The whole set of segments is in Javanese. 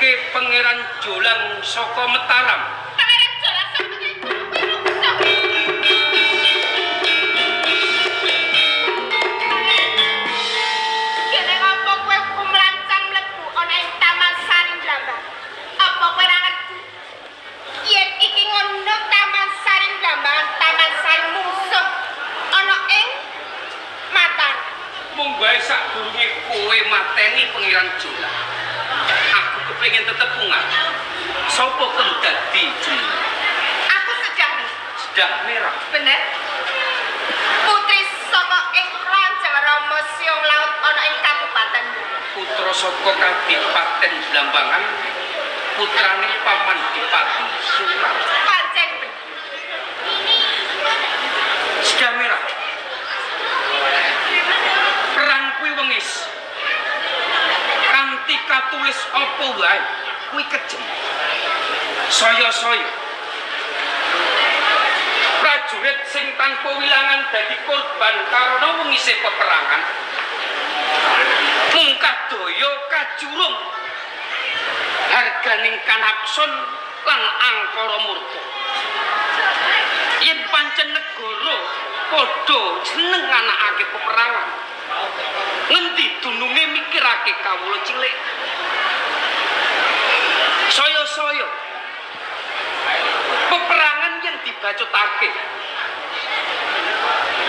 Bunuhke Pangeran Jolang saka Mataram. Pangeran Jolang saka Mataram. Kene apa kowe kumlancang mlebu ana ing Taman Sari Blambangan? Apa kowe ora ngerti? Yen iki ngono Taman Sari Blambangan, Taman Sari mungsuh ana ing Mataram. Mung bae sadurunge kowe mateni Pangeran Jolang, aku kepengin tetepungan. Sopo kang dadi jenenge? Aku Sedah Merah. Sedah Merah. Bener? Putri saka ing Ranjang Rama Siung Laut ana ing Kabupaten Bulung. Putra saka Kadipaten Blambangan, putrane Paman Dipati Surat. Pancen bener. Sedah Merah. Perang kuwi wengis. Kanthi katulis apa wae kuwi kejem. Saya-saya prajurit sing tanpa wilangan dadi korban karena wengise peperangan. Mung kadaya kajurung harganing kanakson lan angkara murka. Yen pancen negara padha seneng nganakake peperangan, ngendi dununge mikirake kawula cilik? Saya-saya peperangan yang dibacutake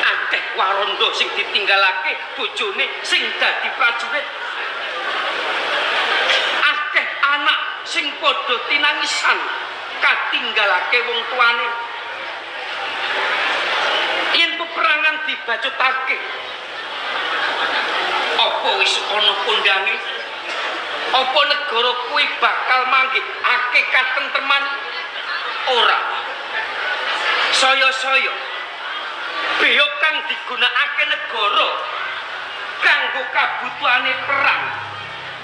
akeh warondo sing ditinggalake bojone sing dadi prajurit, akeh anak sing padha tinangisan katinggalake wong tuane. Yen peperangan dibacutake, apa wis ana kondange? Apa negara kuwi bakal manggihake katentreman? Ora. Saya-saya bea kang digunakake negara kanggo kabutuhane perang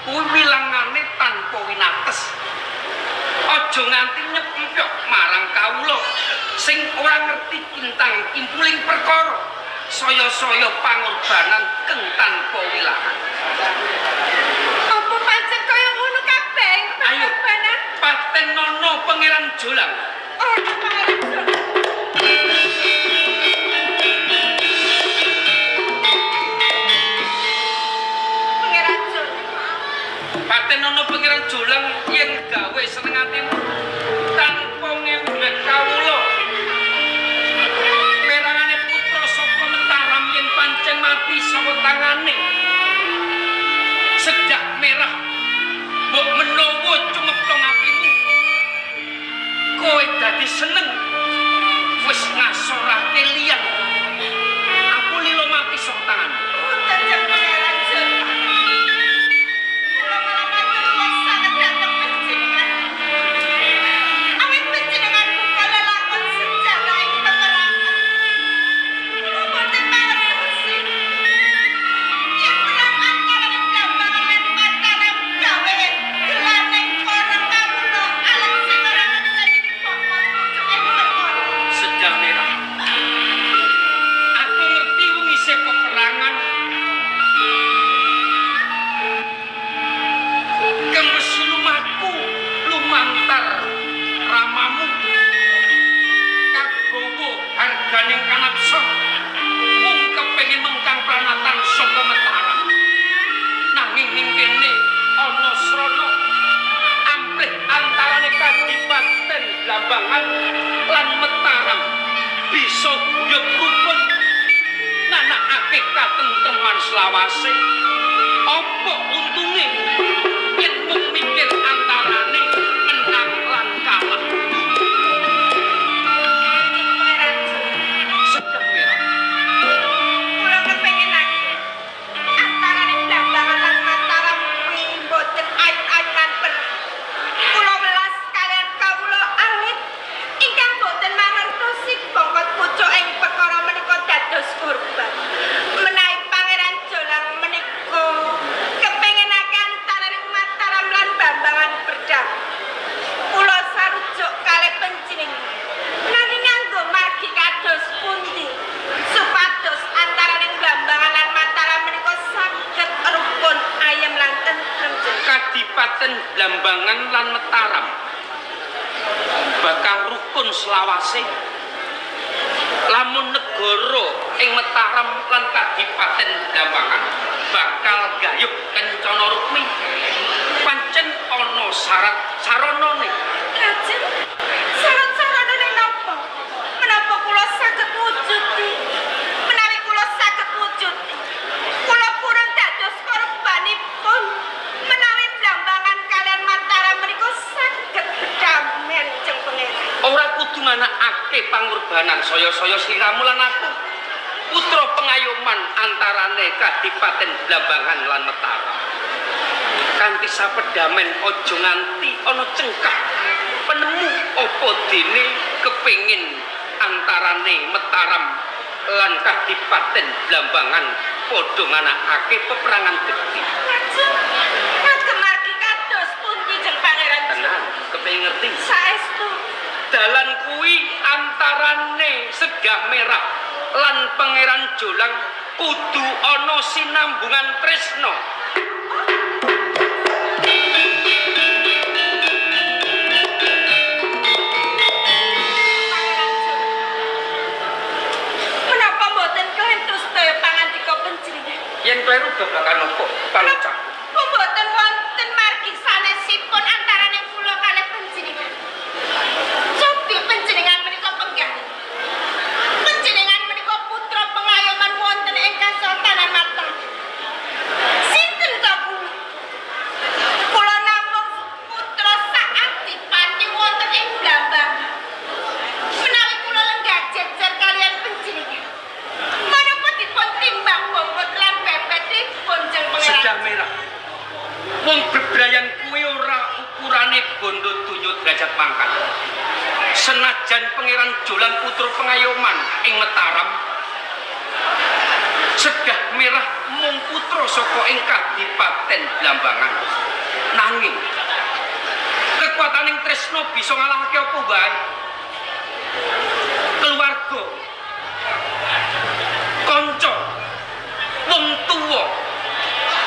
kuwi wilangane tanpa winates. Aja nganti nyepyok marang kawula sing ora ngerti kintang kimpuling perkara. Saya-saya pangorbanan keng tanpa wilangan. Apa pancen kaya ngono kabeh Ayo. pengorbanan? Paten nono Pangeran Jolang. Ora Pangeran Jolang. Pangeran Jolang. Paten nono Pangeran Jolang yen gawe seneng atimu tanpa ngewet kawula. Perangane putra saka Mataram yen pancen mati saka tangane Sedah Merah, mbok menawa cumeplong atimu kowe dadi seneng wis ngasorake liyan. Aku lilo mati saka tanganmu. Boten Pangeran Jolang. Kula malah matur nuwun sanget dhateng panjenengan. Awit panjenengan buka lelakon sejarah ing peperangan. Kula boten mangertosi. Yen perang antarané Blambangan lan Mataram gawe gelaning para kawula alit sing ora ngerti bongkot pucuk ing perkara. Sedah Merah, aku ngerti wengise peperangan kang wis lumaku lumantar ramamu kagowo harganing kanapsa mung kepengin mengkang pranatan saka Mataram. Nanging ning kene ana srana amprih antarane Kadipaten Blambangan lan Mataram bisa guyub rukun nganakake katentreman selawase. Apa untunge yen mung mikir antarane menang lan kalah? Pangeran Jolang. Sedah Merah, Kula kepenginake antarane Blambangan lan Mataram kuwi mboten ayun-ayunan perang. Kula welas kalian kawula alit ingkang boten mangertosi bongkot pucuk ing perkara menika dados korban. Menawi Pangeran Jolang menika kepengin Blambangan lan Mataram bakal rukun selawase. Lamun negara ing Mataram lan Kadipaten Blambangan bakal gayuh kencana rukmi. Pancen ana syarat saranane. Lajeng syarat saranane napa? Menapa kula saged wujudi? Menawi kula saged wujudi, kula purun dados korbanipun. Menawi Blambangan kalian Mataram menika saged bedamen jeng pangeran. Ora kudu nganakake pangorbanan saya-saya sliramu lan aku. Putra pengayoman antarane Kadipaten Blambangan lan Mataram. Kanthi sapedamen aja nganti ana cengkah penemu apa dene kepengin antarane Mataram lan Kadipaten Blambangan padha nganakake peperangan gedhe. Lajeng kagem margi kados pundi jeng pangeran? Tenan, kepengin ngerti. Saestu Dalan kuwi antarane Segah Merah lan Pangeran Jolang kudu ana sinambungan tresna. Pangeran Jolang. Menapa mboten klentu sedaya pangandika panjenengan? Yen kleru babagan apa pangucap? Mboten wonten margi sanesipun antarane kula kalih panjenengan. Cobi panjenengan menika penggah. Panjenengan menika putra pengayoman wonten ing Kasultanan Mataram. Sinten ta kula? Kula namung putra saadipati wonten ing Blambangan. Menawi kula lenggah jejer kalian panjenengan. Menapa dipun timbang bobot lan bebetipun jeng pangeran? Segah Merah. Wong bebrayan kuwi ora ukurane bondo donya derajat pangkat. Senajan Pangeran Jolang putra pengayoman ing Mataram, Segah Merah mung putra saka ing Kadipaten Blambangan. Nanging kekuataning tresna bisa ngalahake apa wae. Keluarga, kanca, wong tuwa,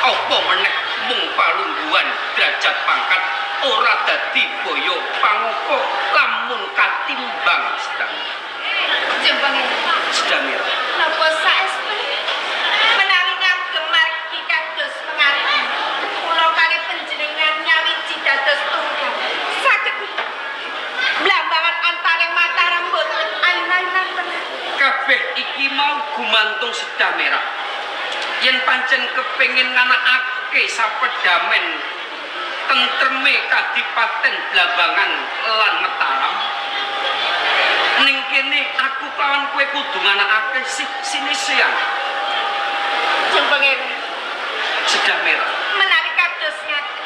apa meneh mung palungguhan derajat pangkat ora dadi boyo pangopo lamun katimbang sedang Jeng pangeran. sedang merah. Napa saestu menawi ngagem margi kados mengaten kula kalih panjenengan nyawiji dados tunggal saged Blambangan antaring Mataram mboten ayun-ayunan tenan. Kabeh iki mau gumantung Sedah Merah. Yen pancen kepengin nganakake sapedamen tentreme Kadipaten Blambangan lan Mataram, ning kene aku kawan kowe kudu nganakake sih sinisian. Jeng pangeran, Sedah Merah. menawi kados ngaten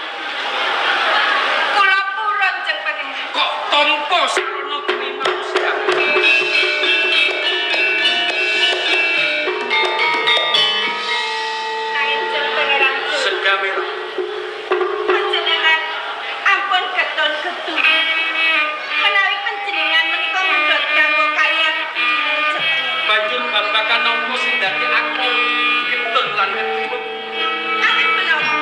kula purun jeng pangeran. Kok tompo sarana kuwi mau Sedah Merah? Nanging jeng pangeran, Sedah Merah. panjenengan ampun getun-getun. Menawi panjenengan menika mendhot ganggu kaliyan jeng pangeran. Banjur babagan nopo sing dadi aku getun lan keduwek? Awit menapa?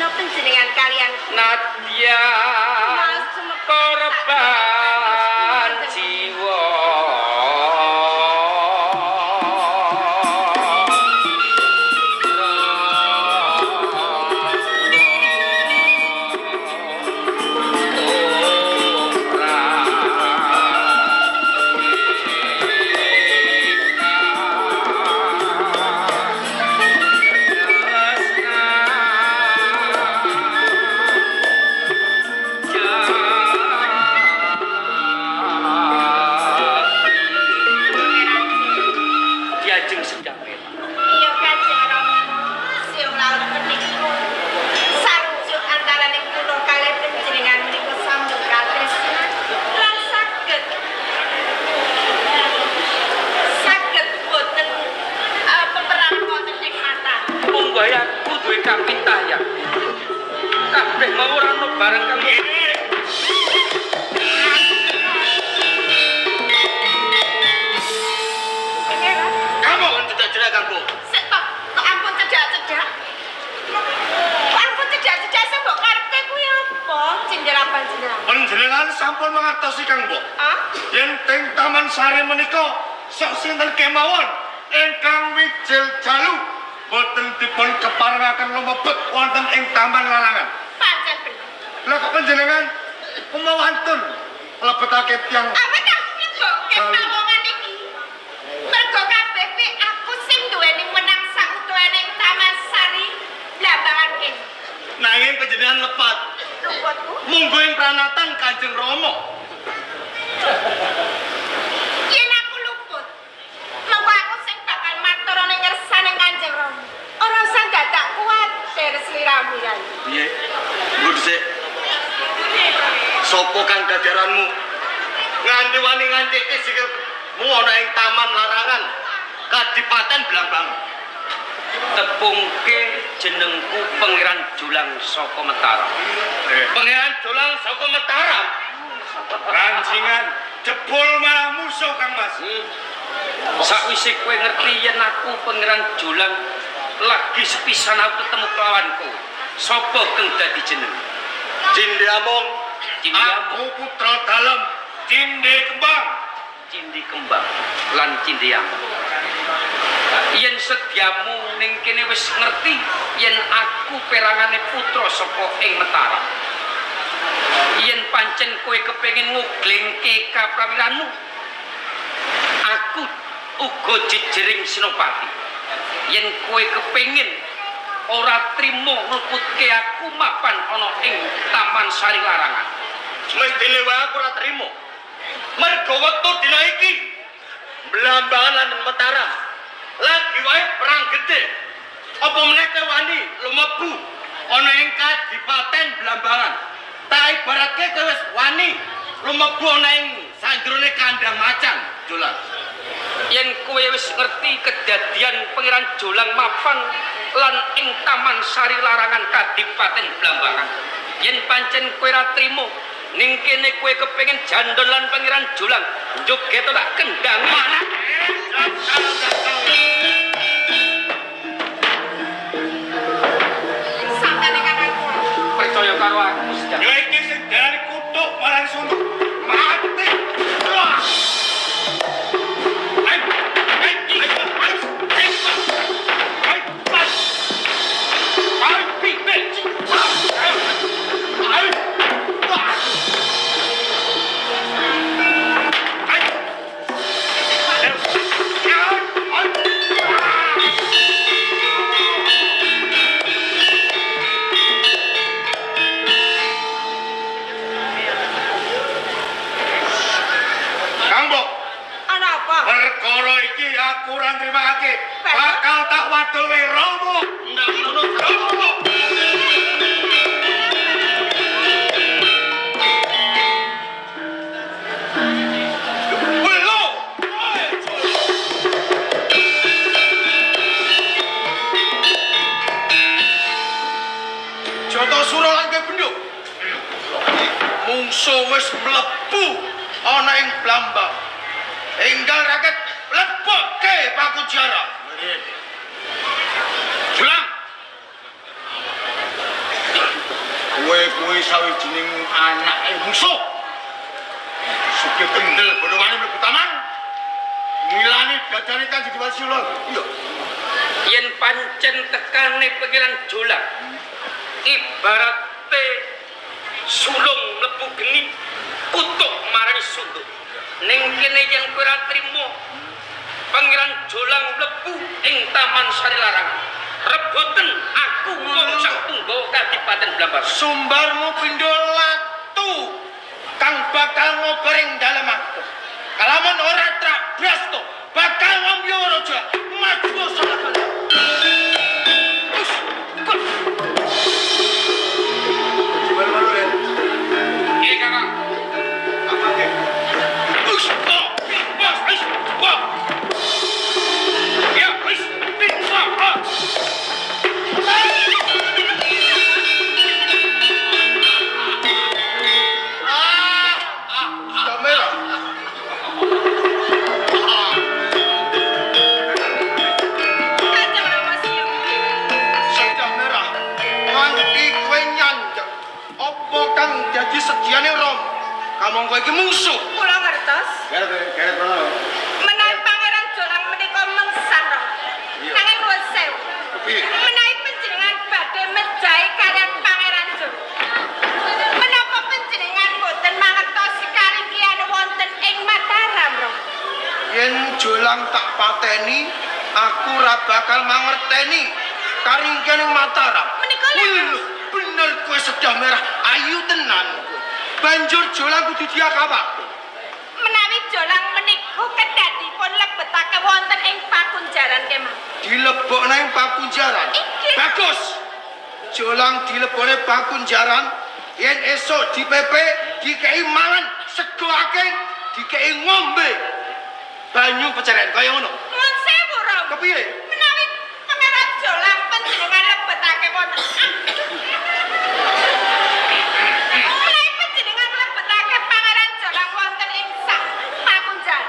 tresna panjenengan kalian. Nadyan korban jiwa. Diajeng sendang merah. Iya Kanjeng Rama. Siung laut menika sarujuk antaraning kula kalih panjenengan menika sampun katresnan lan saged saged boten peperang wonten ing mata. Munggo aku duwe kapitayan. Kabeh mau ora ono bareng kang Pangeran, Kamu cedak-cedak Kang Bu. sik tok, tok ampun cedak-cedak. Kok ampun cedak-cedak sing mbok karepke kuwi apa? Cinderapan jenengan. Panjenengan sampun mangertosi Kang Bu. Ah? Yen teng Taman Sari menika sok sinten kemawon ingkang wijil jalu boten dipun keparengaken lumebet wonten ing taman larangan. Pancen bener. Lah kok panjenengan kumawantun mlebetake tiyang Awit aku mlebokke pawongan iki. Mergo kabeh kuwi aku sing duweni menang sautuhane ing Taman Sari Blambangan kene. Nanging panjenengan lepat Luputku, munggo ing pranatan Kanjeng Rama. yen aku luput, mengko aku sing bakal matur ning ngersane Kanjeng Rama. Ora usah dadak kuwatir sliramu ya. Piye? Nggo dhisik. Sopo kang dadaranmu? Nganti wani ngantike sikilmu ana ing taman larangan Kadipaten Blambang. Tepungke jenengku Pangeran Julang saka Mataram. Pangeran Jolang saka Mataram. Rancingan jebul malah musuh Kang Mas. Sakwise kowe ngerti yen aku Pangeran Julang lagi sepisan aku ketemu kelawan kowe. Sapa kang dadi jeneng? Cinde Among. Cindi Among, Aku putra dalem Cinde Kembang. Cindi Kembang lan Cindi Among. Yen sediamu ning kene wis ngerti yen aku perangane putra saka ing Mataram. Yen pancen kowe kepengin nguglingke kaprawiranmu, aku uga jejering Senopati. Yen kowe kepengin ora trimo ngluputke aku mapan ana ing Taman Sari Larangan. Mestine wae aku ora trimo. Mergo wektu dina iki Blambangan lan Mataram lagi wae perang gedhe. Apa meneh kowe wani lumebu ana ing Kadipaten Blambangan. Tak ibaratke kowe wis wani lumebu ana ing sanjrone kandang macan, Jolang. Yen kowe wis ngerti kedadian Pangeran Jolang mapan lan ing Taman Sari Larangan Kadipaten Blambangan. Yen pancen kowe ora trimo ning kene kowe kepengin jandon lan Pangeran Jolang, joget tak kendang marah. Sampeyan kang aku. Percaya karo aku sejak. Ya iki sing diarani kutuk marang suntuk. Mati. Wah. Ai, ai, ai, ai, ai, ai, ai, ai, pi, pi, ai, ai, wah. Ai. Ai, ai, wah. Kang Mbok, Ana apa? perkara iki aku ora nrimakake. Bakal tak wadul Rama. Ndak ngono. Rama. Welo. Joto sura lan kowe benduk. Mungsuh wis mlebu ana ing Blambang. Enggal rakyat lebokke Pakunjara. Julang. Kowe kuwi sawijining anake musuh. Sugih kendel bodho wani mlebu taman. Ngilani dadane Kanjeng Dimas Sula. Iya. Yen pancen tekane Pangeran Jolang ibarate sulung mlebu geni kutuk marang sunduk. Ning kene yen kowe ora trimo Pangeran Jolang mlebu ing Taman Sari Larang, rebuten aku wong sak punggawa Kadipaten Blambangan. Sumbarmu pindho latu kang bakal ngobar ing dalem aku. Kalamun ora trak brasto bakal ngombe raja maju salah. Malu-malu ya. Iya Kakang. Apa ke? Wis, oh, wis, wis, wah. Ya, wis, wis, wah, ah. Kamera. Kanjeng Rama Siyuki. Sepeda merah nganti kowe nyanjek apa kang dadi sediane Rom kamangka iki mungsuh. Kula ngertos. Geret geret rono. Menawi Pangeran Jolang menika mengsah Rama. Iya. Nanging nuwun sewu. Kepiye? Menawi panjenengan badhe mejahi kaliyan Pangeran Jolang, menapa panjenengan boten mangertosi karingkihan wonten ing Mataram, Rama? Yen Jolang tak pateni aku ora bakal mangerteni karingkihan ing Mataram. Menika lho. Wih, bener kowe Sedah Merah ayu tenan kowe. Banjur Jolang kudu diakawak. Menawi Jolang menika kedadipun lebetake wonten ing pakunjaran kemawon. Dilebokne ing pakunjaran. Inggih. Bagus. Jolang dilebokne pakunjaran yen esuk dipepe dikei mangan sego akeh dikei ngombe banyu peceren kaya ngono. Nuwun sewu, Rama. Kepiye? Menawi Pangeran Jolang panjenengan lebetake wonten Menawi panjenengan lebetake Pangeran Jolang wonten ing sak pakunjaran,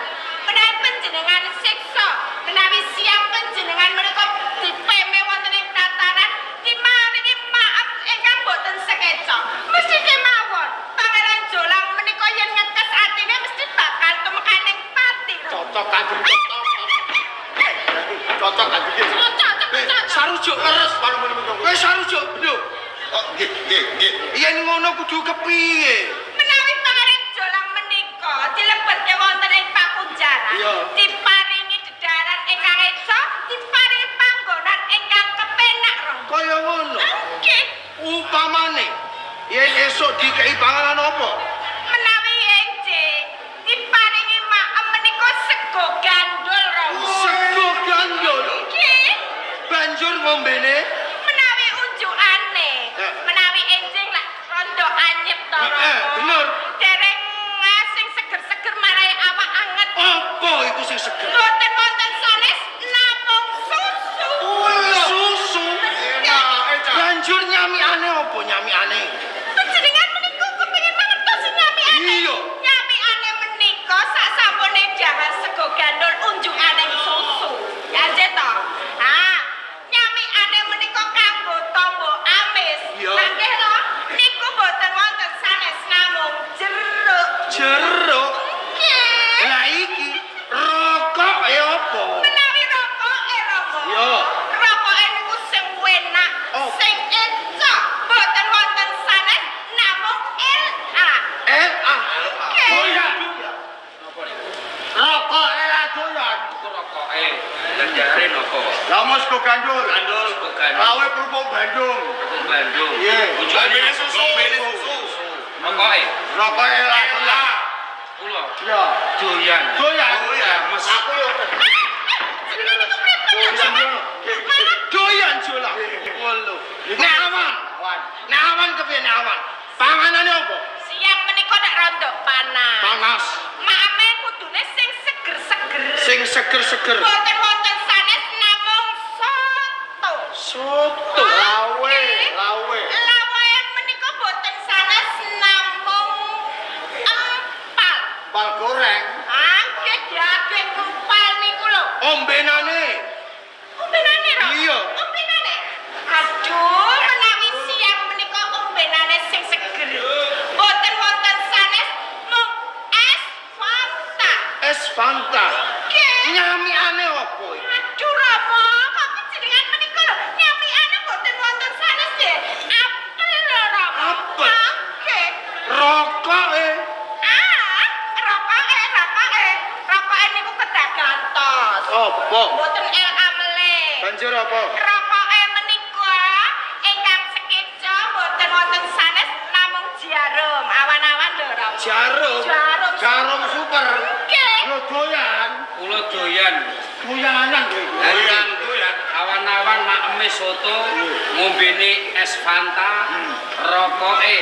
menawi panjenengan siksa, menawi siang panjenengan menika dipeme wonten ing tataran dimaringi maaf ingkang boten sekeca. Mesti kemawon Pangeran Jolang menika yen ngekes atine mesti bakal tumekaning pati. Cocok kanjeng cocok. Cocok kanjeng. Cocok, cocok. Sarujuk Leres palu-palu. Kowe sarujuk lho. Oh, nggih, nggih, nggih. Yen ngono kudu kepiye? Menawi Pangeran Jolang menika dilebetke wonten ing pakunjaran, Iya. diparingi dedaran ingkang eca, diparingi panggonan ingkang kepenak, Rama. Kaya ngono. Nggih. Upamane yen esuk dikei panganan apa? Menawi enjing diparingi maem menika sego gandul, Rama. Sego gandul. Nggih. Banjur ngombene Menawi unjukane, Eh. menawi enjing lak rondo anyep to, Rama. Bener. Dereng sing seger-seger marai awak anget. Apa iku sing seger? Boten wonten sanes namung susu. Susu. Enak, eh, Cak. Banjur nyamikane apa nyamikane? Panjenengan menika kepengin mangertos nyamikane. Iya. Nyamikane menika sak sampune dahar sego gandul unjukane susu. Ya nggih to. Ha, nyamikane menika kanggo tombo amis. Iya. Lah nggih to, niku boten wonten sanes namung jeruk. Jeruk. Nggih. Lah iki rokok e apa? Menawi rokoke Rama. Iya. Rokoke niku sing enak, Oh. sing encok, boten wonten sanes namung LA. L A. Nggih. Doyan. Rokok era doyan. Iku rokoke. Lah jare napa? Lah mas sego gandul. Gandul, sego gandul. Lawe kerupuk Bandung. Kerupuk Bandung. Iya. Unjukane Ngombene susu. Ngombene susu. Rokoke. Rokok era doyan. Kula Iya. doyan. Doyan. Doyan. Mas. Aku yo. Jenengan niku pripun ya, Rama? Malah Doyan Jolang. Lho. Nek awan. Awan. Nek awan kepiye nek awan? Panganane apa? siang menika nek rondo panas. Panas. Maeme kudune sing seger-seger. Sing seger-seger. Boten wonten sanes namung soto. Soto. Lawe, lawe. Lawe menika boten sanes namung empal. Pal goreng. Ah, nggih daging empal niku lho. Ombenane. Ombenane, Ro? Iya. Ombenane. Aduh, menawi siang menika ombenane sing Banjur apa? Rokoke menika ingkang sekeca mboten wonten sanes namung jarum. Awan-awan lho, Rama. Jarum. Jarum. Jarum super. Nggih. Lho doyan. Kula doyan. Doyanan kowe iku. Doyan, doyan. Awan-awan makeme soto, ngombene es Fanta, rokoke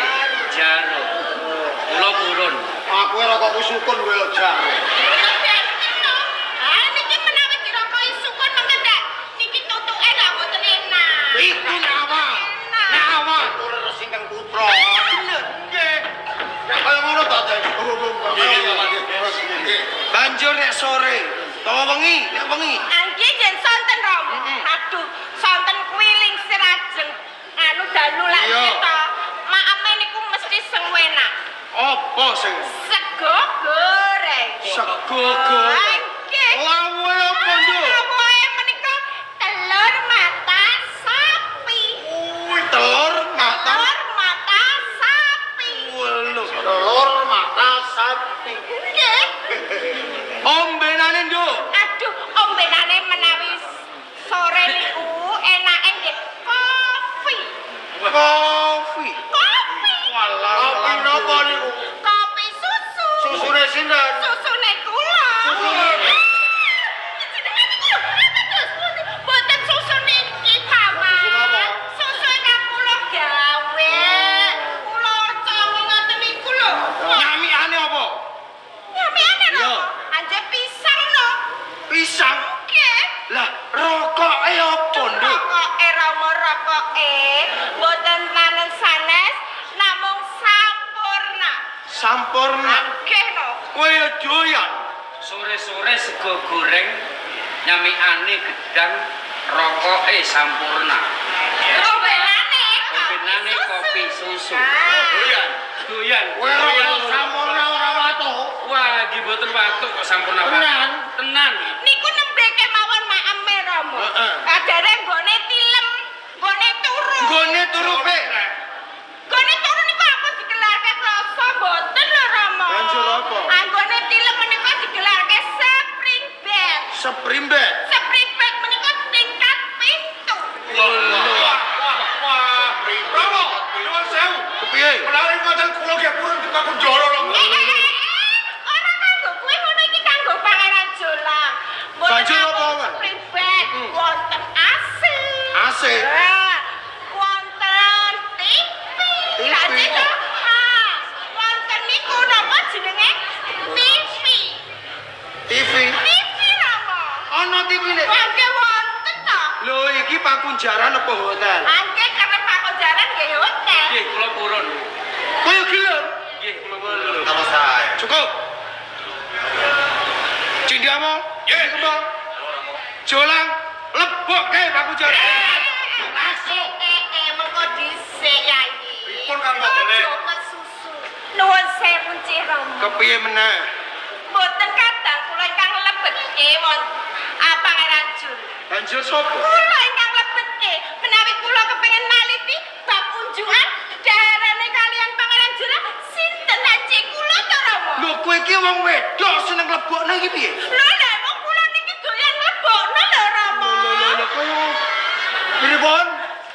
jarum. Kula purun. Aku rokokku sukun kowe lho jarum. Lho benten lho. Ah niki menawi dirokoki sukun mengke ndak niki tutuke lak mboten enak. Iku nawa. Enak. Nawa leres ingkang putra. Bener. Nggih. Nek kaya ngono ta, Teh. Banjur nek sore, utawa wengi, nek wengi. Angge yen sonten Rama. Aduh, sonten kuwi lingsir ajeng anu dalu lak Iya. to. Maeme niku mesti sing enak. Apa sing Sego goreng. sego goreng? Nggih. Lawuhe apa, Nduk? Lawuhe menika telur mata sapi. Kuwi telur mata. Telur mata sapi. Welu. Telur mata sapi. Nggih. Ombenane, Nduk. Aduh, ombenane menawi sore niku enake nggih kopi. Kopi. Kopi. Walah, kopi napa niku? Kopi susu. Susune sinten? Susune kula. Susune. Jenengan niku lho, napa terus pundi? Mboten susu niki, Paman. Susu napa? Susu ingkang kula gawe. Kula congi ngoten niku lho. Nyamikane apa? Nyamikane Iya. napa? Anje pisang no. Pisang. Nggih. Lah, rokoke apa, Nduk? Rokoke Rama rokoke mboten maneng sanes namung sampurna. Sampurna. Nggih no. Kowe ya doyan. Sore-sore sego goreng, nyamikane gedang, rokoke sampurna. Ombenane. Ombenane kopi susu. Ah. Doyan. Doyan. Kowe rokok sampurna ora watuk. Wah, nggih mboten watuk kok sampurna watuk. Tenan. Tenan. Niku nembe kemawon maeme Rama. Heeh. Kadare nggone tilem, nggone turu. Nggone turu pek. Nggone turu niku aku digelarke kloso mboten lho Rama. Banjur apa? Anggone tilem menika digelarke spring bed. Spring bed. Spring bed menika tingkat 7. Wah, wah, wah. Romo, nyuwun sewu. Kepiye? Menawi ngoten kula nggih purun dipakunjara Romo. Eh, eh, eh, eh, ora kanggo kuwi ngono iki kanggo Pangeran Jolang. Mboten Banjur apa, namung Mas? Spring bed, wonten AC. AC. Ah, wonten TV. TV. Lha to, ah, wonten niku napa jenenge? TV. TV. TV Rama. Ana TV-ne. Mangke wonten to. Lho iki pakunjaran apa hotel? Mangke karena pakunjaran nggih hotel. Nggih, kula purun. Kowe yo gelem. Nggih, kula purun. Selesai. Cukup. Cindiamo? Nggih. Kembang. Jolang lebokke pakunjaran. Langsung. Eh, eh, mengko dhisik Yai. Pripun, Kang Bogone? Aja kesusu. Nuwun sewu Cik Rama. Kepiye meneh? Mboten kadang kula ingkang lebetke wonten Pangeran Jul. Banjur sapa? Kula ingkang lebetke menawi kula kepengin naliti bab unjukan daharane kalian Pangeran Jul sinten aja kula to Rama. Lho kowe iki wong wedok seneng lebokne iki piye? Lho lha wong kula niki doyan nglebokno lho Rama. Lho lho lho kowe pripun?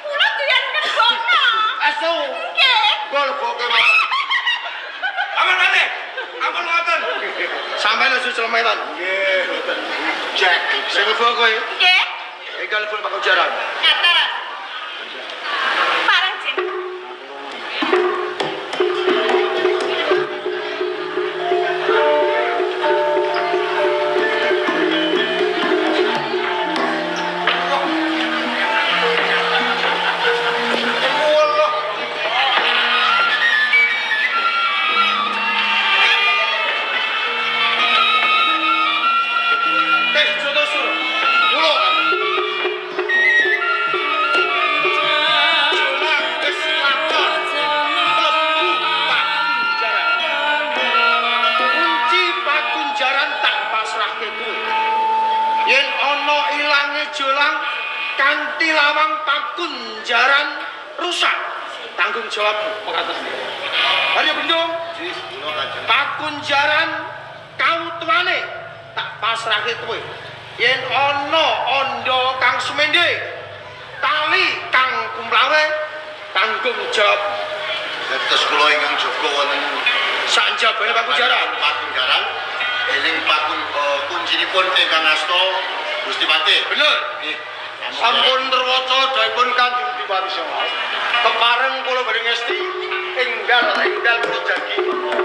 Kula doyan nglebokno. Asu. Nggih. Gol lebokke mawon. Aman mane. Ampun ngoten. Sampeyan wis celemetan. Nggih, ngoten. Jack, sing lebok kowe. Nggih. Iki lebok pakunjaran. Ngaten. Pareng Jin. Eh, joto sur. Kula. Jolang wis lakon. Mlebu pakunjaran. Kunci pakunjaran tak pasrahke kowe. Yen ana ilange jolang kanthi lawang pakunjaran rusak, tanggung jawabmu. Mekaten. Arya Bendung, pakunjaran kautuane tak pasrahke kowe. Yen ana andha kang sumende, tali kang kumlawe tanggung jawab. Dados kula ingkang jaga wonten Sanjabane Pakujaran. Pakunjaran eling pakun kuncinipun ingkang asta Gusti Patih. Bener. Nggih. Sampun terwaca dawuhipun Kanjeng Diwarisana. Kepareng kula badhe ngesti enggal enggal kula janji.